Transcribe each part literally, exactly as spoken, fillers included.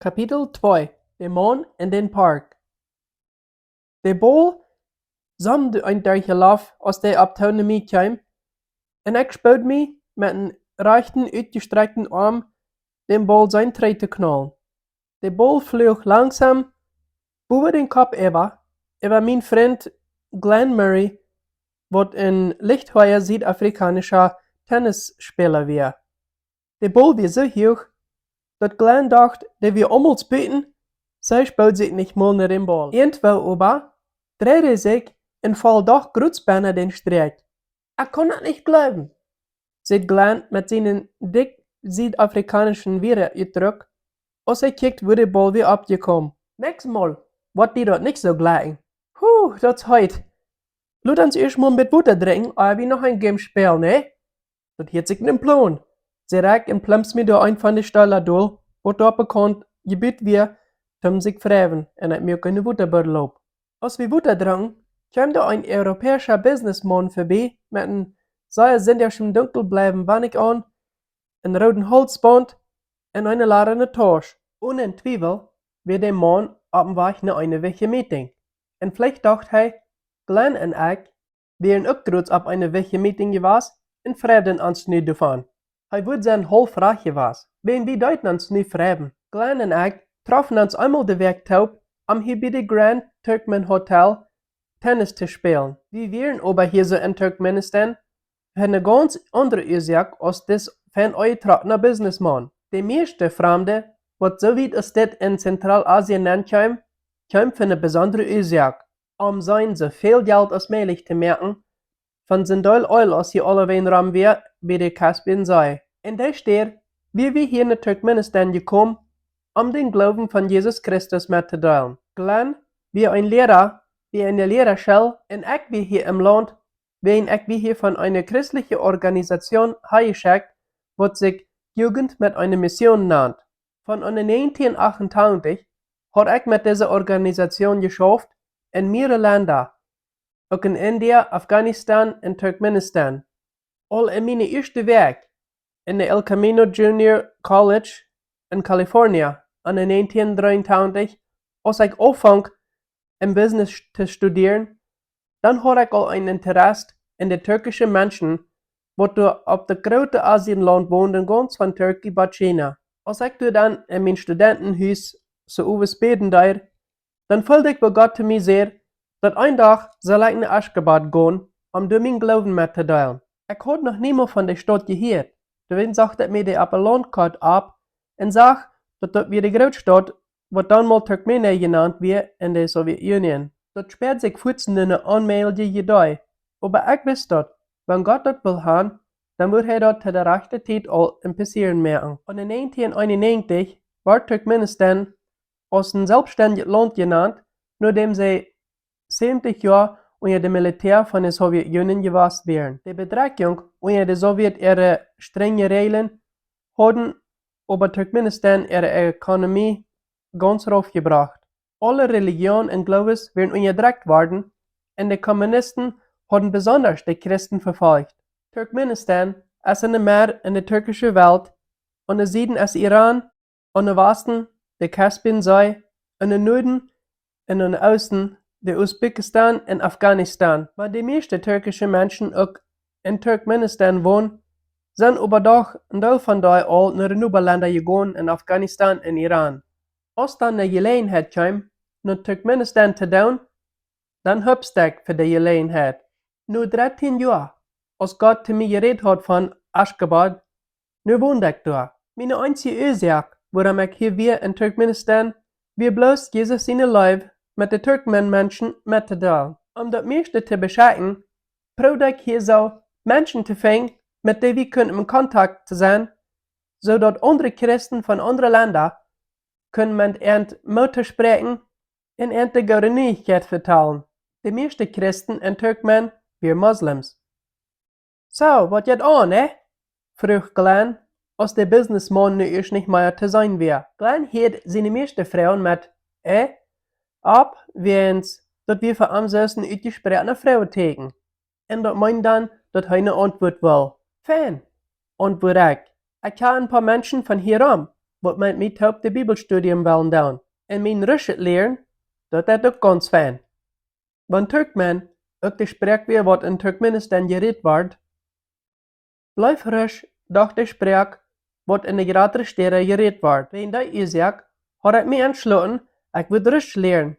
Kapitel twee. De Maun en dän Park. De Ball sumd een derch de Loft, aus dee opp too no mie kjeem, un ekj spood mie met een rajchten utjestrakjten Oarm dän Ball sien trigj to knaulen. De Ball fleeg langsom bowen dän Kopp äwa, äwa mien Frint Glenn Murray, waut een lichthoaja Siedafrikaunscha Tennisspäla wia. De Ball wia soo huach, daut Glenn docht, dee wia aumols buten, see spood sikj nich mol no dän Ball. Irjentwoo oba dreid hee sikj un foll doch krakjt bie dän Strakj. "Ekj kaun daut nich jleewen," säd Glenn met sienen dikjen Siedafrikaunschen Wiederutdruck, aus hee kjikjt, wua de Ball wia oppjekomen. "Näakjstet Mol woat die daut nich soo jlikjen. Huh, daut es heet. Lot ons ieescht mol een bät Wota drinkjen, ea wie noch een Game spälen, nä?" "Daut hieet sikj no een Plon," säd ekj un plumst mie doa een von de Stool dol, waut doa opp de Kaunt jebut wia, toom sikj freiwen, un ekj muak eene Wotabuddel opp. Aus wie Wota drunken, kjeem doa een europäischa Businessmaun verbie met een sea sindjaschen dunkelblaunen Wannekj aun, een rooden Haulsbaunt un eene ladane Tausch. Onen Twiewel wia de Maun oppem Wajch no eene wichtje Meeting. Un veleicht docht hee, Glenn un ekj wieren uk krakjt opp eene wichtje Meeting jewast un freiden ons nu doavon. Hee wudd sennen haulf rajcht jewast, wan wie deeden ons nu freiden. Glenn un ekj troffen ons eemol de Wäakj toop, om hia bie de Grand Turkmen Hotel Tennis to spälen. Wie wieren oba hia soo en Turkmenistan fa eene gaunz aundre Uasoak aus dis fein aunjetrockna Businessmaun. De mieeschte Framde, waut soo wiet aus dit en Zentralasien nenkjeemen, kjeemen fa eene besondre Uasoak, om sikj soo väl Jelt aus mäajlich to moaken von dän Deel Eel, aus hia aulewäajen rom wia, bie de Kaspien See. Un doawäajen wieren wie hia no Turkmenistan jekomen, om dän Gloowen von Jesus Christus mettodeelen. Glenn wia een Liera bie eene Lieraschel, un ekj wia hia em Launt, wiels ekj wia hia von eene christelje Organisation hanjeschekjt, waut sikj Jugend met eene Mission nant. Von aune näajentieen acht un tachentich haud ekj met dise Organisation jeschauft en mierere Lenda, uk en India, Afghanistan un Turkmenistan. Aul en miene ieeschte Wäakj en de El Camino Junior College en California aune näajentieen dreeuntachentich, aus ekj aunfunk en Business to studieren, dan haud ekj aul een Interesse en de turkische Menschen, waut doa opp daut groote Asienlaunt wonden, gaunz von Turkey bat China. Aus ekj doa dan en mien Studentenhus soo owes bäden deed, dan feeld ekj, woo Gott to mie säd, daut een Dach sull ekj no Aschgabat gonen, om doa mienen Gloowen mettodeelen. Ekj haud noch niemols von de Staut jehieet. Doawäajen sach ekj mie de Landkoat aun un sach, daut daut wia de Grootstaut, waut dan mol Turkmenie jenant wia en de Sowjetunion. Daut späad sikj fuaz no eene onmäajelje Iedee. Oba ekj wist daut, wan Gott daut wull han, dan wudd hee daut to de rajchte Tiet aul en passieren moaken. Un en näajentieen eenunnäajentich wort Turkmenistan aus een selfststendjet Launt jenant, nodäm see säwentich Joa unja daut Militäa von de Sowjetunion jewast wieren. De Bedrekjunk unja de Sowjet äare strenje Räajlen hauden oba Turkmenistan äare Ekonomie gaunz raufjebrocht. Aule Relijoon un Gloowes wieren unjadrekjt worden, un de Kommunisten hauden besondasch de Christen vefolcht. Turkmenistan es en de Medd en de turkische Welt, aun de Sieden es Iran, aun de Wasten de Kaspien See, aun de Nuaden un aun de Oosten de Usbekistan un Afghanistan. Wan de mieeschte turkische Menschen uk en Turkmenistan wonen, sent oba doch een Deel von dee aul no de Nobalenda jegonen en Afghanistan un Iran. Aus dan de Jeläajenheit kjeem, no Turkmenistan to doonen, dan hopst ekj fa de Jeläajenheit. No dartieen Joa, aus Gott to mie jerät haud von Aschgabat, nu wond ekj doa. Miene eensje Uasoak, wuarom ekj hia wia en Turkmenistan, wia bloos Jesus siene Leew met de Turkmen Menschen mettodeelen. Om daut mieeschte to beschekjen, proowd ekj hia soo Menschen to finjen, met dee wie kunnen en Kontakt to sennen, soo daut aundre Christen von aundre Lenda kunnen met an Moot to spräakjen un an de goode Nieichkjeit vetalen. De mieeschte Christen un Turkmen wieren Moslems. "Soo, waut jeit aun, nä?" fruach Glenn, aus de Businessmaun nu ieescht nich mea to seenen wia. Glenn hieed siene mieeschte Froagen met "eh" opp, wiels daut wia fa am soo een utjesproakenet Froagetieekjen. Un daut meend dan, daut hee ne Auntwuat wull. "Fein," auntwuad ekj. "Ekj kjan een poa Menschen von hia rom. waut met mie toop de Bibelstudium wellen doonen. Un mien Ruscht lieren, daut deit uk gaunz fein. Wan Turkmen uk de Sproak wia, waut en Turkmenistan jerät wort, bleef Ruscht doch de Sproak, waut en de jratre Städa jerät wort. Wäajen dee Uasoak haud ekj mie entschloten, ekj wudd Ruscht lieren,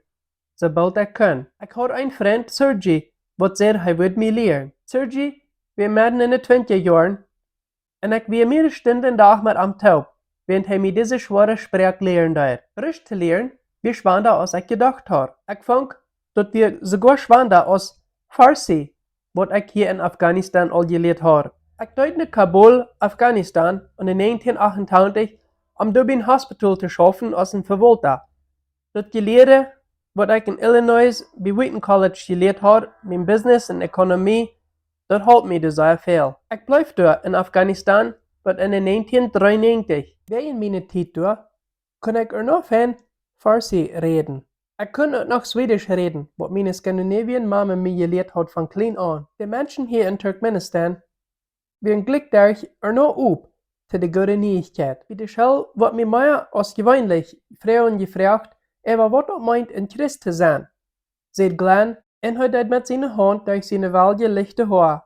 soo boolt ekj kunn. Ekj haud een Frint, Sergi, waut säd, hee wudd mie lieren. Sergi wia medden en de twintja Joaren, un ekj wia mea aus een Dach met am toop, wäajen hee mie dise schwoare Sproak lieren deed. Ruscht to lieren wia schwanda, aus ekj jedocht haud. Ekj funk, daut wia soogoa schwanda aus Farsi, waut ekj hia en Afghanistan aul jelieet haud. Ekj deed no Kabul, Afghanistan, en de näajentieen acht un twintich, om doa bie een Hospital to schaufen aus een Vewaulta. Daut Jelieede, waut ekj en Illinois bie Wheaton College jelieet haud, mien Business un Ekonomie, daut holp mie doa sea väl. Ekj bleef doa en Afghanistan bat en de näajentieen dreeunäajentich. Wäajen miene Tiet doa kunn ekj uk noch fein Farsi räden. Ekj kunn uk noch Schweedisch räden, waut miene Skandinavien Mame mie jelieet haud von kjlien aun. De Menschen hia en Turkmenistan wieren jlikj doaderch uk noch op to de goode Nieichkjeit. Bie de School wort mie mea aus jeweenlich Froagen jefroacht, äwa waut daut meent, een Christ to sennen, säd Glenn, un hee deed met siene Haunt derch siene welje lichte Hoa.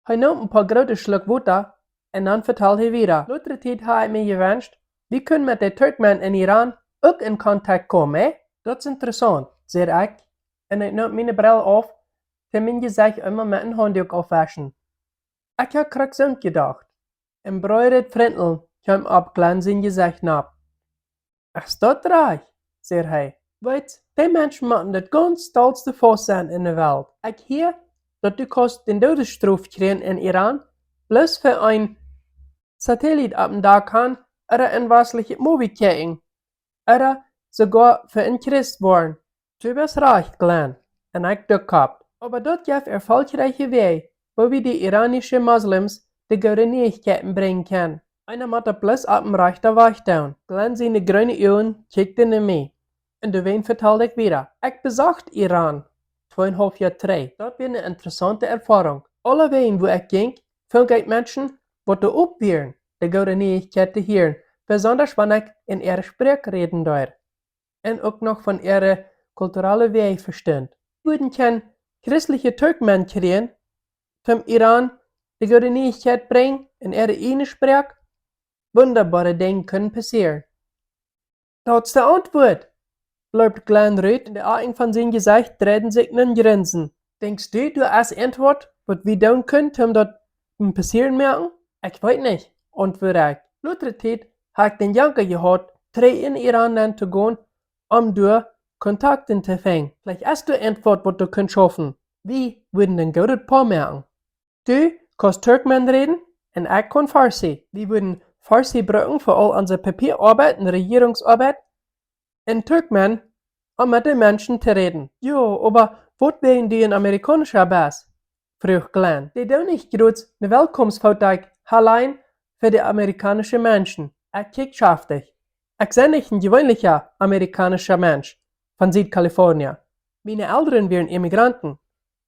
Hee neem een poa groote Schluck Wota un dan vetald hee wieda. Lota haud ekj mie jewenscht, wie kunnen met de Turkmen en Iran uk en Kontakt komen, hä? Daut es interessaunt, säd ekj, un ekj neem miene Brell auf, toom mien Jesecht emma met een Haunddook aufwauschen. Ekj haud krakjt soo jedocht. Een breedet Frinteln kjeem opp Glenn sien Jesecht nopp. Es daut rajcht, säd hee. Weetst, dee Menschen motten daut gaunz stoltste Volkj sennen en de Welt. Ekj hia, daut du kaust de Doodesstrof kjrieen en Iran, bloos fa een Satellit opp dien Dak han, ooda een westlichet Movie kjikjen, ooda soogoa fa een Christ woaren. Du best rajcht, Glenn, un ekj docht opp. Oba daut jeft erfolgreiche Wäaj, woo wie de iranische Moslems de goode Nieichkjeiten brinjen kjennen. Eena mott daut bloos opp een rajchten Wajch doonen. Glenn siene greene Uagen kjikjten no mie, un doawäajen vetald ekj wieda. Ekj besocht Iran tweeunhaulf Joa trigj. Daut wia eene interessaunte Erfoarunk. Aulawäajen, wua ekj jinkj, funk ekj Menschen, waut doaropp wieren, de goode Nieichkjeit to hieren, besonda wan ekj en äare Sproak räden deed un uk noch von äare kulturelle Wäaj vestunt. Wudden kjeen christliche Turkmen kjrieen, toom Iran de goode Nieichkjeit brinjen en äare ieejne Sproak? Wundaboare Dinja kunnen passieren. Daut es de Auntwuat, blurpt Glenn rut, un de Akjen von sien Jesecht dreiden sikj en een Grinsen. Denkjst du, doa es irjentwaut, waut wie doonen kunnen, toom daut passieren moaken? Ekj weet nich, auntwuad ekj. Lota haud ekj dän Janka jehaut, trigj en Iran nenn to gonen, om doa Kontakten to finjen. Veleicht es doa irjentwaut, waut doa kunn schaufen. Wie wudden een goodet Poa moaken. Du kaust Turkmen räden un ekj kaun Farsi. Wie wudden Farsi brucken fa aul onse Papieroabeit un Rejierungsoabeit, un Turkmen om met de Menschen to räden. Jo, oba waut wäajen du een Amerikaunischa best? Fruach Glenn. Dee doonen nich jrods ne Welkomstfoto hia fa de amerikaunische Menschen. Ekj kjikj schaftich. Ekj sie nich een jeweenlicha amerikaunischa Mensch von Sied-California. Miene Elren wieren Immigranten.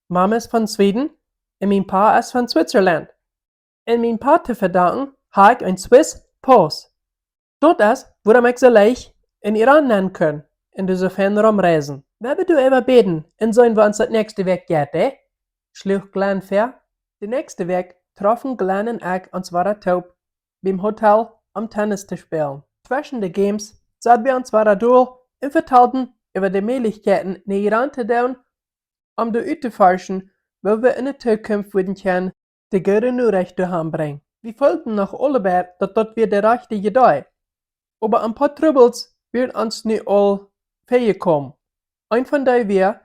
Mama es von Schweden un mien Pa es von Switzerland. Un mien Pa to vedanken ha ekj een Swiss Paus. Daut es, wuarom ekj soo leicht en Iran nenn kunn un doa soo fein romreisen. Wie woaren doaräwa bäden un seenen, woo ons daut näakjste Wäakj jeit, hä? Schluach Glenn väa. De näakjste Wäakj troffen Glenn un ekj ons wada toop biem Hotel, om Tennis to spälen. Tweschen de Games sauten wie ons wada dol un vetalden äwa de Mäajlichkjeiten, no Iran to doonen, om doa uttoforschen, woo wie en de Tookunft wudden kjennen de goode Norecht doahan brinjen. Wie feelden noch aule beid, daut daut wia de rajchte Idee. Oba een poa Trubbels wieren ons nu aul väajekomen. Eent von dee wia,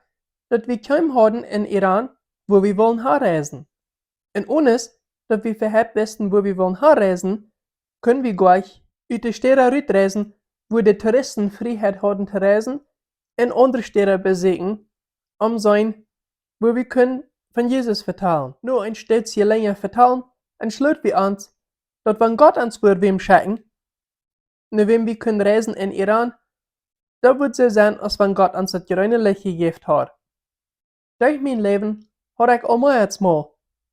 daut wie kjeenem hauden en Iran, wua wie wullen hanreisen. Un onen daut wie veheit wisten, wua wie wullen hanreisen, kunnen wie goanich ut de Städa rutreisen, wua de Touristen Frieheit hauden to reisen un aundre Städa besieekjen, om seenen, wua wie kunnen von Jesus vetalen. No een Stootje lenja vetalen, entschloot wie ons, daut wan Gott ons wudd wäm schekjen, no wäm wie kunnen reisen en Iran, daut wudd soo sennen, aus wan Gott ons daut jreene Licht jejäft haud. Derch mien Läwen haud ekj aul mea aus mol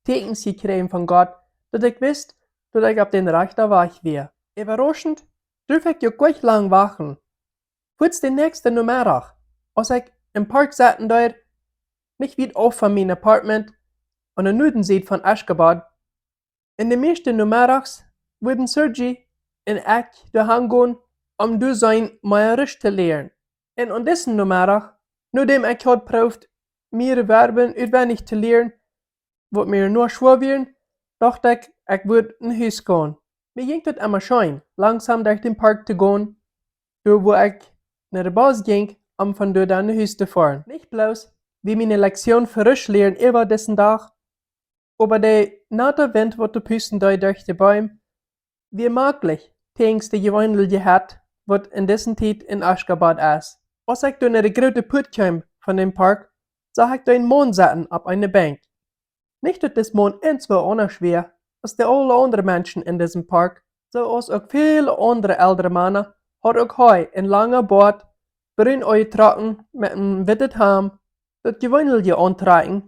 Tieekjens jekjräajen von Gott, daut ekj wist, daut ekj opp dän rajchten Wajch wia. Äwarauschent Druf ekj uk nich lang wachten. Fuaz dän näakjsten Nomeddach, aus ekj em Park sitten deed, nich wiet auf von mien Apartment, aun de Nuadensied von Aschgabat, un de mieeschte Nomeddachs wudden Sergi un ekj doa han gonen, om doa sien Mäarisch to lieren. Un aun disen Nomeddach, nodäm ekj haud proowt, mea Verben utwendich to lieren, waut mie nu schwoa wieren, docht ekj, ekj wudd no Hus gonen. Mie jinkj daut emma scheen, langsom derch dän Park to gonen, doa wua ekj no de Bos jinkj, om von doa dan no Hus to foaren. Nich bloos wia miene Lektion fa Russisch lieren äwa disen Dach, oba de nata Wint, waut doa pusten deed derch de Beem, wia maklich, tiedens de jeweenelje Hett, waut en dise Tiet en Aschgabat es. Aus ekj doa no de groote Puat kjeem von dän Park, sach ekj doa eenen Maun sitten opp eene Benkj. Nich daut dis Maun eenswua aundasch wia aus de aule aundre Menschen en disen Park, soo aus uk väle aundre eldre Mana, haud uk hee een langa Boat, brun aunjetrocken met een wittet Hamd, daut jeweenelje Auntrakjen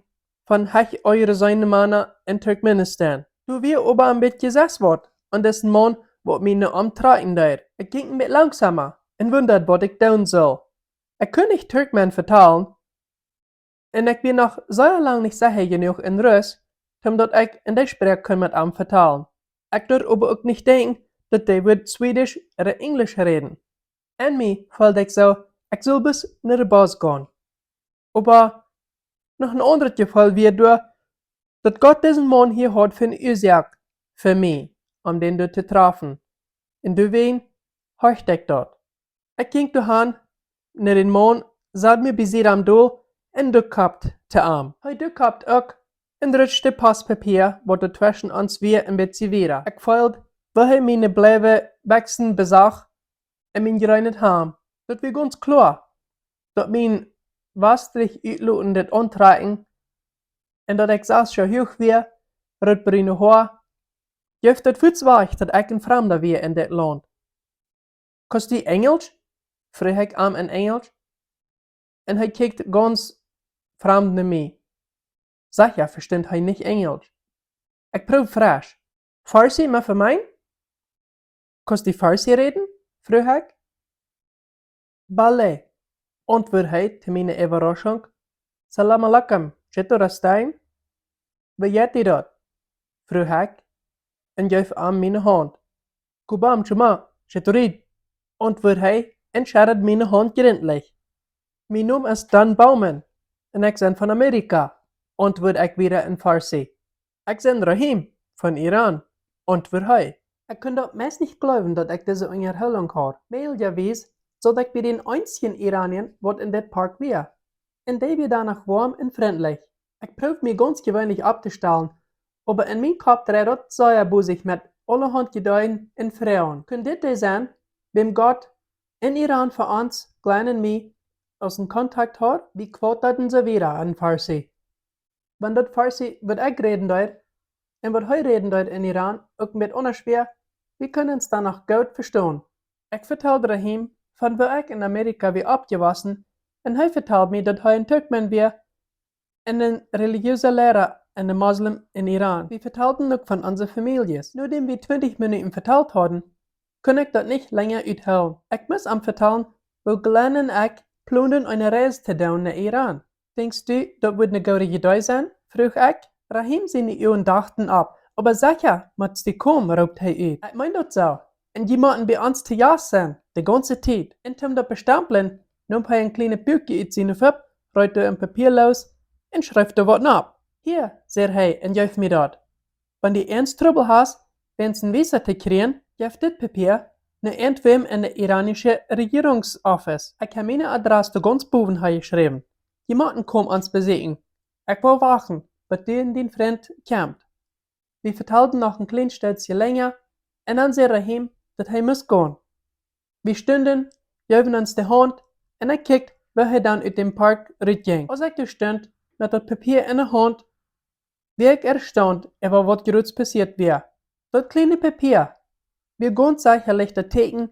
von hechtaunjeseene Mana en Turkmenistan. Doa wia oba een bät sest waut aun disen Maun, waut mie no am trakjen deed. Ekj jinkj een bät langsoma un wundad, waut ekj doonen sull. Ekj kunn nich Turkmen vetalen, un ekj wia noch sea lang nich secha jenuach en Russch, om daut ekj en dee Sproak kunn met am vetalen. Ekj durf oba uk nich denkjen, daut dee wudd Schwedisch ooda Enjlisch räden. En mie feeld ekj soo, ekj sull bloos no de Bos gonen. Oba noch een aundret Jefeel wia doa, daut Gott disen Maun hia haud fa eene Uasoak fa mie, om dän doa to trafen. Un doawäajen horcht ekj daut. Ekj jinkj doa han, no dän Maun, sad mie bie Sied aum Dol un duckkoppt to am. Hee duckkoppt uk un rutscht de Postpapia, waut doa tweschen ons wia, een bät wieda. Ekj feeld, woo hee miene bleiwe Bekjsen besach un mien jreenet Hamd. Daut wia gaunz kloa, daut mien wastrich utlotendet Auntrakjen un daut ekj sest Joa huach wia, rootbrune Hoa, jeef daut fuaz wajch, daut ekj een Framda wia en dit Launt. Kaust du Enjlisch? fruach ekj am en Enjlisch. Un hee kjikjt gaunz framd no mie. Secha vestunt hee nich Enjlisch. Ekj proowd fresch. Farsi, mefahmain? Kaust du Farsi räden? fruach ekj. Bale, auntwuad hee to miene Äwaraschunk. Salam alaikum, chetu rastain? Woo jeit die daut? fruach ekj un jeef am miene Haunt. Kubam chuma, cheturid, auntwuad hee un schuddad miene Haunt jrintlich. Mien Nomen es Dan Bauman un ekj sie von Amerika, auntwuad ekj wieda en Farsi. Ekj sie Rahim, von Iran, auntwuad hee. Ekj kunn daut meist nich jleewen, daut ekj dise Unjahoolunk haud. Mäajlicherwies saut ekj bie dän eensjen Iranier, waut en dit Park wia. Un dee wia dan noch woam un frintlich. Ekj proowd mie gaunz jeweenlich opptostalen, oba en mien Kopp dreid daut sea busich met aulahaunt Jedeeden un Froagen. Kunn dit dee sennen, wäm Gott en Iran fa ons, Glenn un mie, aus een Kontakt haud? Wie quotaden soo wieda en Farsi. Wan daut Farsi, waut ekj räden deed, un waut hee räden deed en Iran, uk een bät aundasch wia, wie kunnen ons dan noch goot vestonen. Ekj vetald Rahim, von woo ekj en Amerika wia oppjewossen, un hee vetald mie, daut hee een Turkmen wia un een relijeesa Liera un een Moslem en Iran. Wie vetalden uk von onse Famieljes. Nodäm wie twintich Minuten vetalt hauden, kunn ekj daut nich lenja uthoolen. Ekj must am vetalen, woo Glenn un ekj plonden, eene Reis to doonen no Iran. Denkjst du, daut wudd eene goode Idee sennen? fruach ekj. Rahim siene Uagen dochten opp. Oba secha motst du komen, roopt hee ut. Ekj meen daut soo. Un jie motten bie ons to Jast sennen, de gaunze Tiet. Un toom daut bestemplen, neem hee een kjlienet Buakje ut siene Fupp, reet doa een Papia loos un schreef doa waut opp. Hia, säd hee un jeef mie daut. Wan du eent Trubbel hast, wäajens een Visa to kjrieen, jeff dit Papia no irjentwäm en de iranische Rejierungsoffice. Ekj hab miene Adress doa gaunz bowen hanjeschräwen. Jie motten komen ons besieekjen. Ekj woa wachten, bat du un dien Frint kjemt. Wie vetalden noch een kjlien Stootje lenja, un dan säd Rahim, daut hee must gonen. Wie stunden, jeewen ons de Haunt, un ekj kjikjt, woo hee dan ut däm Park rutjinkj. Aus ekj doa stunt met daut Papia en de Haunt, wia ekj erstaunt äwa waut Groots passieet wia. Daut kjliene Papia wia gaunz sechalich daut Tieekjen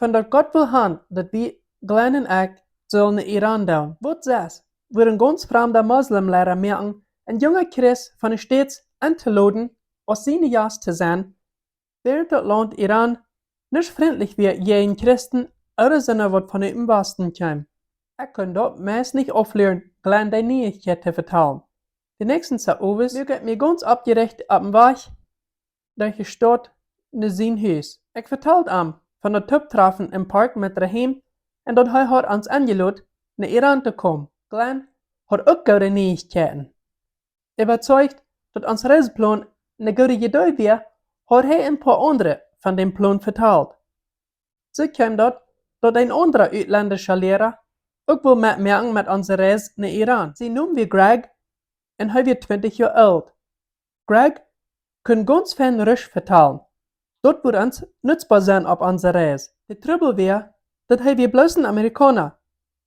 von daut Gott wull han, daut wie, Glenn un ekj, sullen no Iran doonen. Waut sest, wudd een gaunz framda Moslem Liera moaken, een junga Christ von de States entoloden, aus siene Jast to sennen, wäarent daut Launt Iran nich frintlich wia jäajen Christen ooda Sinda, waut von em Westen kjeemen. Ekj kunn daut meist nich auflieren, Glenn de Nieichkjeit to vetalen. De näakjsten Owes muak ekj mie gaunz oppjerecht opp dän Wajch derch de Staut no sien Hus. Ekj vetald am von daut Tooptrafen em Park met Rahim un daut hee haud ons enjelot, no Iran to komen. Glenn haud uk goode Nieichkjeiten. Äwazeicht, daut ons Reiseplon ne goode Idee wia, haud hee een poa aundre von dän Plon vetalt. Soo kjeem daut, daut een aundra utlendischa Liera uk wull metmoaken met onse Reis no Iran. Sien Nomen wia Greg un hee wia twintich Joa oolt. Greg kunn gaunz fein Ruscht vetalen. Daut wudd ons nutzboa sennen opp onse Reis. De Trubbel wia, daut hee wia bloos een Amerikauna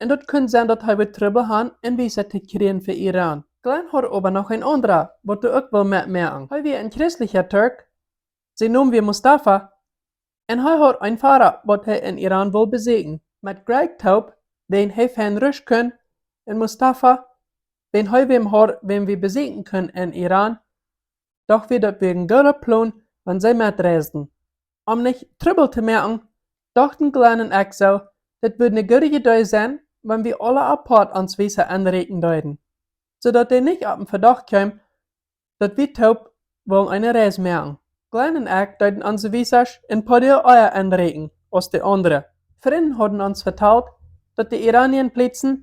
un daut kunn sennen, daut hee wudd Trubbel han, een Visa to kjrieen fa Iran. Glenn haud oba noch een aundra, waut doa uk wull metmoaken. Hee wia een christlicha Turk. Sien Nomen wia Mustafa un hee haud een Voda, waut hee en Iran wull besieekjen. Met Greg toop, wäajen hee fein Ruscht kunn, un Mustafa, wäajen hee wäm haud, wäm wie besieekjen kunnen en Iran, docht wie, daut wia een gooda Plon, wan see metreisden. Om nich Trubbel to moaken, dochten Glenn un ekj soo, daut wudd ne goode Idee sennen, wan wie aula apoat ons Visa enrieekjen deeden, soo daut dee nich opp dän Vedocht kjeemen, daut wie toop wullen eene Reis moaken. Glenn un ekj deeden onse Visas een poa Doag ea enrieekjen aus de aundre. Frind hauden ons vetalt, daut de Iranian Polizei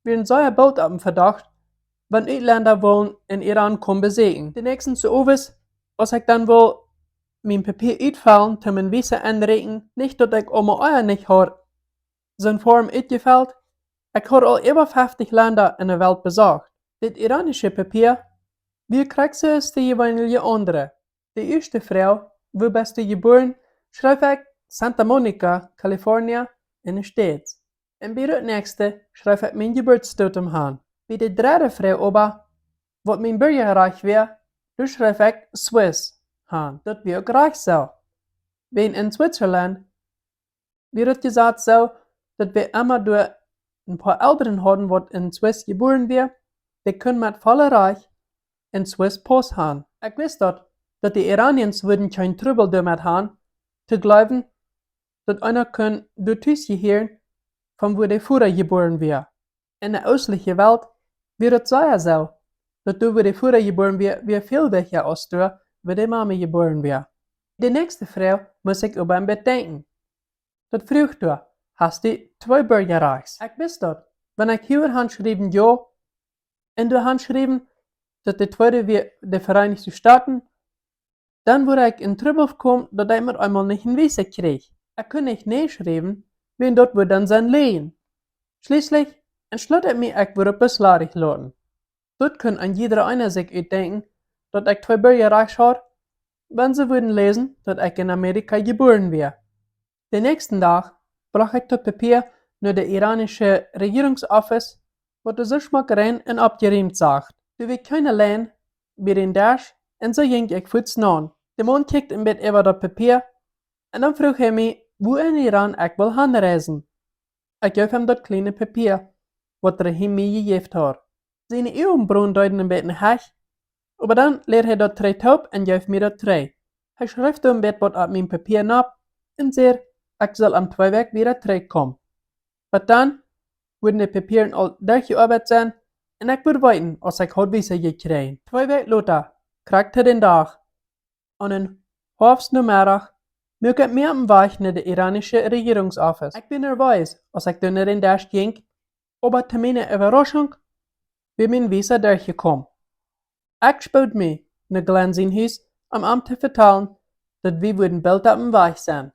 wieren sea boolt opp dän Vedocht, wan Utlenda wullen en Iran komen besieekjen. De näakjsten Owes, aus ekj dan wull mien Papia utfellen toom een Visa enrieekjen, nich daut ekj aul mau ea nich haud soon Form utjefelt, ekj haud aul äwa feftich Lenda en de Welt besocht. Dit iranische Papia wia krakjt soo aus de jeweenelje aundre. De ieeschte Froag, wua best du jebuaren, schreef ekj Santa Monica, California, en de States. Un bie daut näakjste schreef ekj mien Jeburtsdatum han. Bie de dredde Froag oba, waut mien Burjarajcht wia, doa schreef ekj Swiss han. Daut wia uk rajcht soo. Wäajen en Switzerland wia daut Jesaz soo, daut wäa emma doa een poa Elren hauden, waut en Swiss jebuaren wia, dee kunn met volle Rajcht een Swiss Pauss han. Ekj wist daut, daut de Iranians wudden kjeen Trubbel doamet han, to jleewen, daut eena kunn doa tus jehieren, von wua de Voda jebuaren wia. En de oostliche Welt wia daut sea soo, daut doa, wua de Voda jebuaren wia, wia väl wichtja aus doa, wua de Mame jebuaren wia. De näakjste Froag must ekj oba een bät denkjen. Daut fruach doa: Hast du twee Burjarajchts? Ekj wist daut, wan ekj hia han schriewen jo, un doa han schriewen, daut de tweede wia de Vereinichte Stoten, dan wudd ekj en Trubbel komen, daut ekj met eemol nich een Visa kjrieech. Ekj kunn nich nä schriewen, wäajen daut wudd dan sennen läajen. Schlieslich entschloot ekj mie, ekj wudd daut bloos ladich loten. Daut kunn een jieda eena sikj utdenkjen, daut ekj twee Burjarajchts haud, wan see wudden läsen, daut ekj en Amerika jebuaren wia. De näakjsten Dach brocht ekj daut Papia no de iranische Rejierungsoffice, waut doa soo schmock rein un oppjerieemt sach. Doa wia kjeene Lien bie dän Desch, un soo jinkj ekj fuaz naun. De Maun kjikjt een bät äwa daut Papia, un dan fruach hee mie, wua en Iran ekj wull hanreisen. Ekj jeef am daut kjliene Papia, waut Rahim mie jejäft haud. Siene Uagenbrowen deeden een bät hach, oba dan läd hee daut trigj toop un jeef mie daut trigj. Hee schreef doa een bät waut opp mien Papia nopp un säd, ekj sull en twee Wäakj wada trigj komen. Bat dan wudden de Papieren aul derchjeoabeit sennen un ekj wudd weeten, aus ekj haud Visa jekjräajen. Twee Wäakj lota, krakjt to dän Dach, aun een Hoafst Nomeddach, muak ekj mie opp dän Wajch no de iranische Rejierungsoffice. Ekj wia nerwees, aus ekj doa no dän Desch jinkj, oba to miene Äwaraschunk wia mien Visa derchjekomen. Ekj spood mie no Glenn sien Hus, om am to vetalen, daut wie wudden boolt opp dän Wajch sennen.